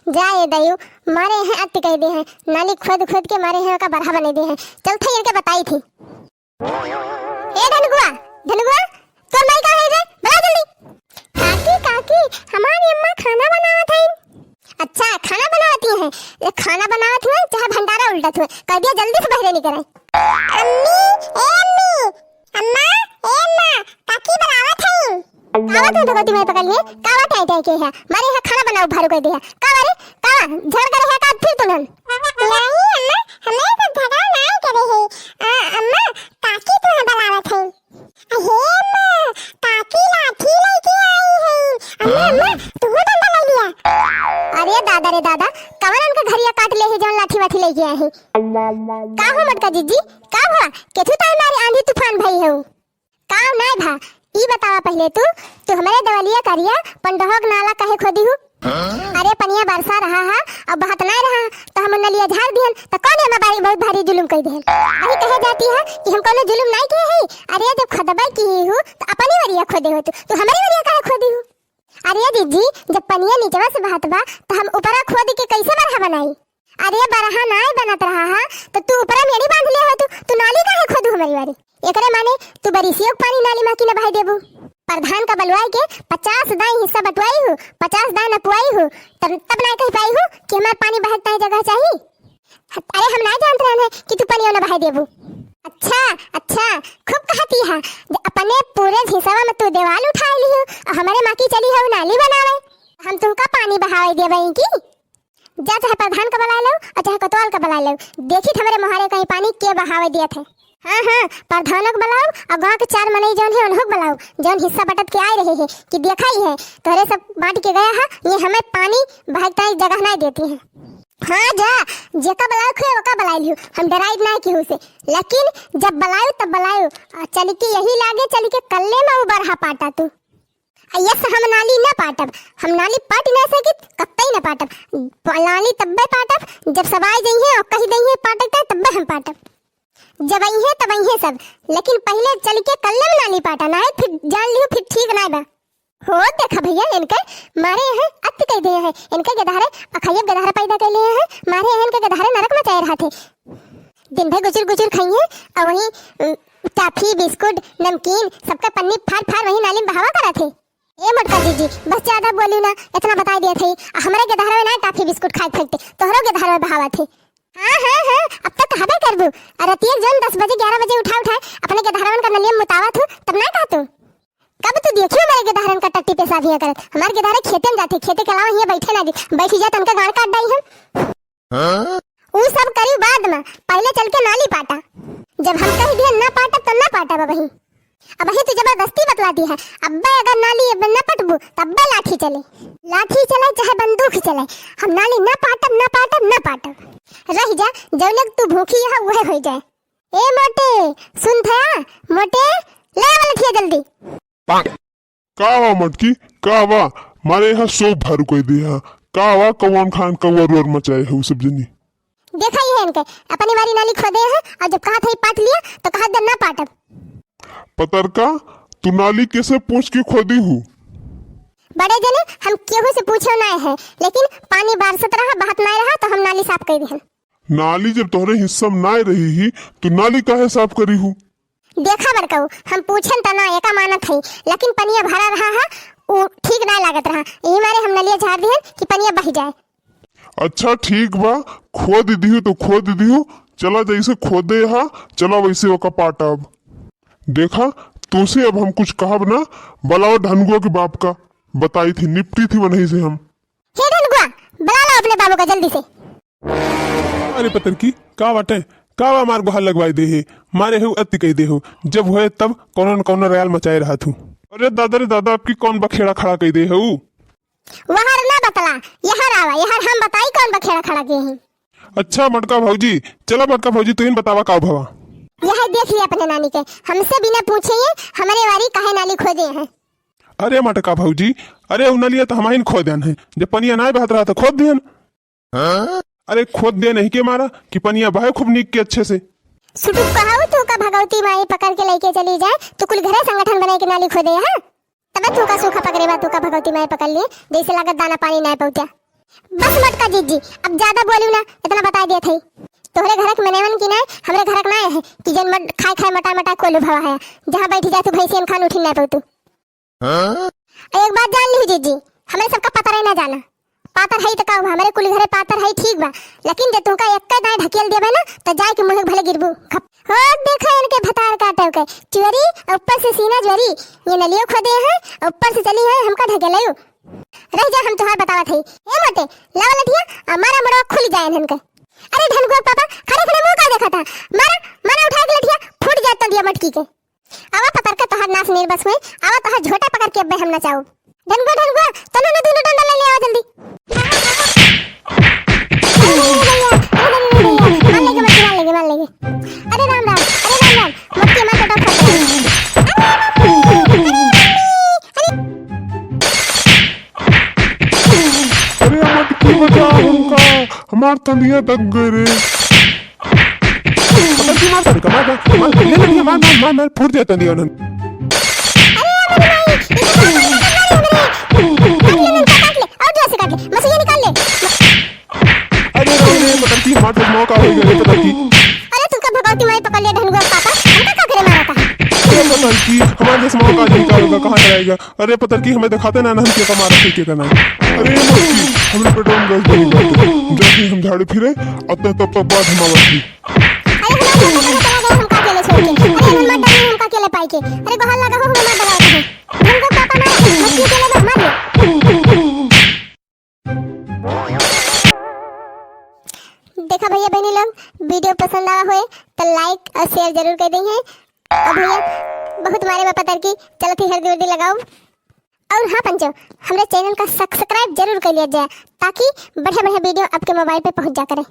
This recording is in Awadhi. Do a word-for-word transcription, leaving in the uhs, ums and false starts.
जा ए दइउ, मारे हैं अति कइ देहे, नाली खोद खोद के मारे हैं ओका बरहा बनाइ देहे। चलत ही इनके बताइत ही। ए धनुआ, धनुआ, तोर माई कहाँ है रे? बुला जल्दी। काकी, काकी, हमारी अम्मा खाना बनावत है। अच्छा, खाना बनावत ही है। ये खाना बनावत हुए चाहे भंडारा उलटत हुए, कह दिया जल्दी से बहरे निकरे। अम्मी, ए अम्मी, अम्मा, ए अम्मा, काकी बुलावत है। का बात है भगवती माई पकड़ लिए? का बात है, टाई के है? मारे यहाँ खाना बनाउ भारू कइ देहे। का बारे? का झगड़ा करे है का फिर तुनन? नहीं अम्मा, हमें सब झगड़ा नहीं करे है। आ, अम्मा, काकी तुम्हें बुलावत है। अहे अम्मा, काकी लाठी लेके आई है। अम्मा, अम्मा, तू डंडा ले लिया। अरे दादा रे दादा, कवन उनका घरिया काट ले है जौन लाठी वाठी लेके आए हैं? का हो मोटका जीजी, का भा? केथू ताई मारे आंधी तूफान भई हो? काम नाय भा, ई बतावा पहिले तू, तू हमरे देवलिया करिया पंडहोक नाला काहे खोदी हू? अरे पनिया बरसा रहा है, अब बहत नाय रहा, तो हम नलिया झार दिहन, तो कौन एमा बारी बहुत भारी जुलुम कइ देहन? वही कहे जाती है कि हम कौनो जुलुम नाय किहे हई। अरे जब खोदबे किहे हू, तो अपनी वरिया खोदे हो तू, तू हमरी वरिया काहे खोदी हू? अरे जीजी, जब पनिया नीचवा से बहत बा, तो हम ऊपरा खोद के कैसे बरहा बनाई? अरे बरहा नाय बनत रहा है, तो तू ऊपरा मेड़ी बांध लिया हो तू, तू नाली काहे खोदू हमरी वारी? एकरे माने तू बरिसियो के पानी नाली मा की न बहाई देबू। प्रधान का बलवाई के पचास दाई हिस्सा बंटवाई हू, पचास दाई नपवाई हू, तब, तब नाय कह पाई हू कि हमार पानी बहे के ताई जगह चाही। अरे हम नाय जानत रहन है कि तू पनियो न बहाई देबू। अच्छा, अच्छा, खूब कहती है, जे अपने पूरे हिस्सा में तू देवाल उठाई लिहू और हमरे मा की चली हऊ नाली बनावे, हम तुमका पानी बहावे देबे की? जा चाहे प्रधान का बुलाए लो और चाहे कोतवाल का बुलाए लो, देखी त हमरे मोहारे कहीं पानी के बहावे दियत है। हाँ, हाँ, प्रधानों को बुलाओ और गाँव के चार मनई जौन है उन्हों को बुलाओ, जौन हिस्सा बटत के आए रहे हैं कि देखा ही है, तोहरे सब बांट के गया है, ये हमें पानी बहाए के ताई जगह नाय देती है। हाँ जा, जेका बुलाए खुए ओका बुलाए लियो, हम डराइब नाय केहू से, लेकिन जब बुलायो तब बुलायो, आ चल के यही लागे चल के कल्ले में वो बरहा पाटा तू। आ यस, हम नाली न पाटब, हम नाली पाट न सकित, कत्तई न पाटब। प-, नाली तब्बे पाटब, जब सब आए जइहें और कहि दइहें पाटे के, तब्बे हम पाटब। जब अइहें, तब अइहें सब, लेकिन पहिले चल के कल्ले में नाली पाटा, नाहीं फिर जान लियो, फिर ठीक नाहीं बा। हो, देखा भइया, इनके मारे हैं, अति कइ देहे हैं, इनके गदहरे, अखइया गदहरे पैदा कइ लिए हैं, मारे हैं, इनके गदहरे नरक मचाए रहत है। दिन भर गुचुर गुचुर खइहें, और वहीं, उम, टाफी, बिस्कुट, नमकीन, सबका पन्नी फाड़ फाड़ वहीं नाली में बहावा करत है। ए मोटका जीजी, बस ज्यादा बोलू ना, इतना बताई दिया था। आ हमरे गदहरवे ना टाफी बिस्कुट खाए फेंकते, तोहरो गदहरवे बहावत है। हाँ, हाँ, हाँ, अब तो कहबे करबू। आ रतिया जौन दस बजे, ग्यारह बजे उठा उठा अपने गदहरवन का नलिया में मुतावत हूँ, तब ना कहतू। कब तू देखियो हमरे गदहरन का टट्टी पेशाब हियाँ करत? हमार गदहरे खेते में जाते, खेते के अलावा हियाँ बैठे ना दी, बैठी जाए तो उनका गाड़ काट डाई हम। हाँ? ऊ सब करी बाद में, पहिले चल के नाली पाटा। जब हम कह दिया ना पाटब, तो ना पाटब अबही। अबही तू जबरदस्ती बतलाती है। अब्बे अगर नाली अब न पटबू, तब्बे लाठी चले। लाठी चले चाहे बंदूक चले, हम नाली ना पाटब, ना पाटब, ना पाटब। रह जा, जौने तू भूखी है, वह हो जाए। ए मोटे, सुन थया, मोटे, ले आवा लठिया जल्दी। का वा मटकी, का वा? मारे यहाँ सोब भारू कइ दिया। का वा, कौन खान कौआ रोर मचाए है उ सब जनी? देखा ही है इनके, अपनी बारी नाली खोदे हैं और जब कहा था पाट लिया तो कहा दे ना पाटब। पतरका, तू नाली कैसे पूछ के खोदी हूँ? बड़े जने, हम केहू से पूछे ना है, लेकिन पानी बरसत रहा, बहत ना रहा तो हम नाली साफ कइ दिहन। नाली जब तोहरे हिस्सा में ना रही ही, तू नाली काहे साफ करी हूँ? देखा बड़कऊ, हम पूछन त ना एका मानत हई, लेकिन पनिया भरा रहा है, उ ठीक ना लागत रहा, यही मारे हम नलिया झार दिहन कि पनिया बह जाए। अच्छा ठीक बा, खोद दिहू तो खोद दिहू, चला जैसे खोदे हा, चला वैसे ओका पाटब। देखा, तुसे अब हम कुछ कहब ना, बुलाओ ढनगुआ के बाप का, बताई थी, निपटी थी वनही से हम। हे ढनगुआ, बुला लो अपने बाबू का जल्दी से। अरे पतरकी, का बाटे? का बा मार गुहार लगवाई दे हे? मारे हे अति कह दे हो। जब होए तब कौनो न कौनो रयाल मचाए रहत हूँ। अरे दादा रे दादा, आपकी कौन बखेड़ा खड़ा कह दे हो? वहर ना बतला, यहर आवा, यहर हम बताई कौन बखेड़ा खड़ा किए हैं। अच्छा मटका भौजी, चला मटका भौजी, तुहिन बतावा का भवा। यह देख लिया अपने नानी के, हमसे बिना पूछे ये हमरे वारी काहे नाली खोदे हैं। अरे मटका भौजी, अरे उ नलिया तो हमहिन खोदेन है, जब पनिया नाय बहत रहा तो खोद दिहन। अरे खोद दे नहीं के मारा कि पनिया बहे खूब नीक के अच्छे से। सुटुक कहाऊ तू का भगवती माई पकड़ के लेके चली जाए, तू कुल घरे संगठन बनाए के नाली खोदे, हाँ? तबे तू का सूखा पकड़े बा, तू का भगवती माई पकड़ लिए, जैसे लागत दाना पानी नाय पहुँचा। बस मोटका जीजी, अब ज्यादा बोलू ना, इतना बताइ देत हई। तोहरे घरक मनई मन की नाहीं, हमरे घरक नाहीं है कि जन मट-, खाए खाए मोटा मोटा कोलू भवा है, जहाँ बैठी जातू भैंसियन खान उठी नाहीं पउतू। हाँ? एक बात जान लिहू जीजी, हमरे सबका पतरई ना जाना। पातर हई त का हुआ, हमरे कुली घरे पातर हई ठीक बा, लेकिन जे तुमका एक्के दाईं ढकेल देबे ना, त जाए के मुँहे भले गिरबू। खप-, हो देखा इनके भतार काटे के, चोरी, ऊपर से सीना जोरी, ये नलियो खोदे हैं, ऊपर से चली हैं हमका ढकेलयू। रह जा, हम तोहार बतावत हई। ए मोटे, लावा लठिया, आ मारा मुड़वा खुल जाए इनके। अरे ढनगुआ पापा, खड़े खड़े मुँह का देखा था? मारा, मारा उठा के लठिया, फूट जाए तंदिया मटकी के। आवा पतरका तोहार नास नीर बस हुई, आवा तोहार झोटा पकड़ के अब्बे हम नचाउब। ढनगुआ, ढनगुआ, तनो न दुनो डंडा ले ले आवा जल्दी। अरे भैया, अरे भैया, मार लेगे मटकी, मार लेगे, मार लेगे। अरे राम राम, अरे राम राम, मटकी मार के डॉक्टर। अरे मटकी, अरे मटकी, अरे। अरे मटकी बचा हमका, हमार तंदिया दब गए रे। पतरकी मार सारे का, मार, मार, मार, ले, ले, ले, मार, मार, मार, मार, फूट जाए तंदिया उन्हन। अरे, अरे, भाई, ये तो मार, मार, मार, मार, मार, मार। काट ले, काट ले, काट ले, और जोर से काट ले, मसीहा निकाल ले। अरे, रे, रे, पतरकी, हमार चश्मा का हो गया रे, पतरकी। अरे, तुमका भगवती माई पकड़ ले, ढनगुआ पापा, हमका का करे मारा था? अरे, पतरकी, हमार चश्मा का नहीं निकालेगा, कहाँ चलाएगा? अरे पतरकी, हमें दिखाते ना, ना हम के का मारा थे, के का ना। अरे मटकी, हमरे पेटवा में गैस बनी बाटे। जब भी हम झाड़ू फिरे, अतने तब तक बाद हम आवत ही। अरे हमार बेटा कहाँ चला गया, हमका अकेले छोड़ के? अरे हमार डमी हमका अकेले पाई के। अरे गोहार लगा हो, हमार डरा हो। हमको पापा मारा, मटकी अकेले बस मार ले। देखा भैया बहनी लोग, video पसंद आवा होए तो like और share जरूर कर देइहैं। और भैया बहुत मारे बा पतरकी, चलत ही हरदी उर्दी लगाओ। और हाँ पंचो, हमरे channel का subscribe जरूर कर लिया जाए, ताकि बढ़िया बढ़िया video आपके mobile पे पहुँच जा करे।